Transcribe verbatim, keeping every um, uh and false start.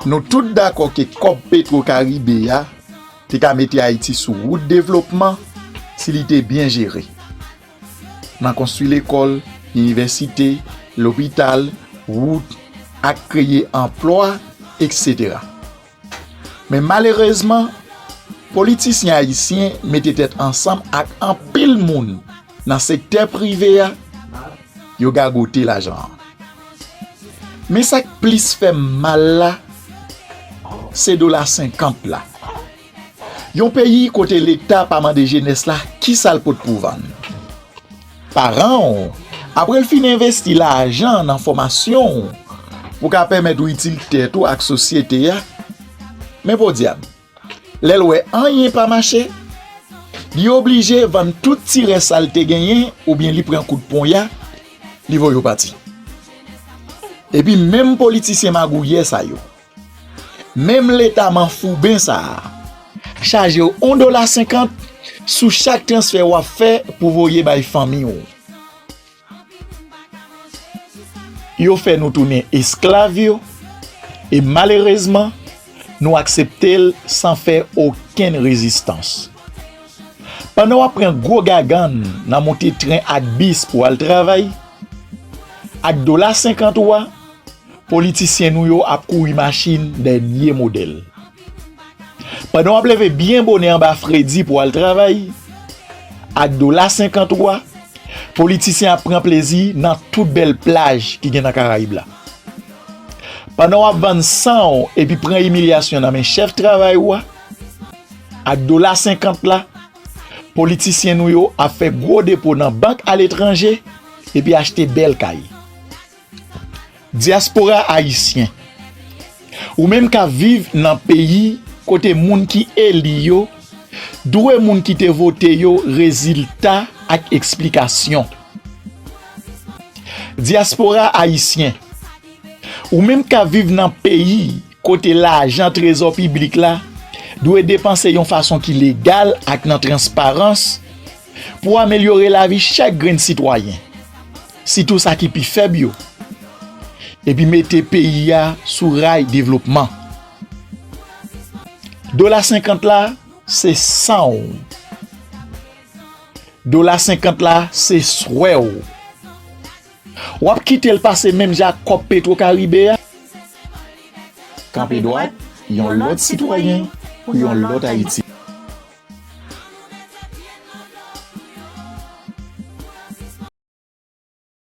Nou tout dakò ke kòb Petwo Karibe a te ka mete Ayiti sou wout devlopman si li te byen jere. Nan konstwi lekòl, inivèsite, lopital, wout, ak kreye anplwa, etsetera. Men malerezman, politisyen ayisyen mete tèt ansanm ak anpil moun nan sektè prive a, yo gagote lajan an. Men sa k plis fè m mal la, se dola senkant la. Yon peyi kote Leta pa mande jenès la kisa l pot pou vann. Paran w, apre l fin envesti lajan nan fòmasyon w pou ka pèmèt ou itil tèt ou ak sosyete a, men podyab, lè l wè anyen pa mache, li oblije vann tout ti rès sa l te genyen oubyen li pran kout ponya, li voye w pati. Epi menm politisyen magouyè sa yo, menm Leta manfouben sa a, chaje w yon dola senkant sou chak transfè w ap fè pou voye bay fanmi w. Yo fè nou tounen esklav yo, e malerezman, nou aksepte l san fè okenn rezistans. Pandan w ap pran gwo gagann nan monte tren ak bis pou al travay, ak dola senkant ou a, politisyen nou yo ap kouri machin dènye modèl. Pandan w ap leve byen bonè anba fredi pou al travay, ak dola senkant ou a, politisyen ap pran plezi nan tout bèl plaj ki gen nan Karayib la. Pandan w ap vann san w epi pran imilyasyon nan men chèf travay ou a, ak dola senkant la, politisyen nou yo ap fè gwo depo nan bank aletranje epi achte bèl kay. Dyaspora ayisyen, ou menm k ap viv nan peyi kote moun ki eli yo dwe moun ki te vote yo rezilta ak eksplikasyon. Dyaspora ayisyen, ou menm k ap viv nan peyi kote lajan trezò piblik la dwe depanse yon fason ki legal ak nan transparans pou amelyore lavi chak grenn sitwayen, sitou sa ki pi fèb yo, epi mete peyi a sou ray devlopman. Dola senkant la, se san w. Dola senkant la, se swè w. W ap kite l pase menm jan ak kòb Petwo Karibe a? Kanpe dwat, yon lòt sitwayen pou yon lòt Ayiti.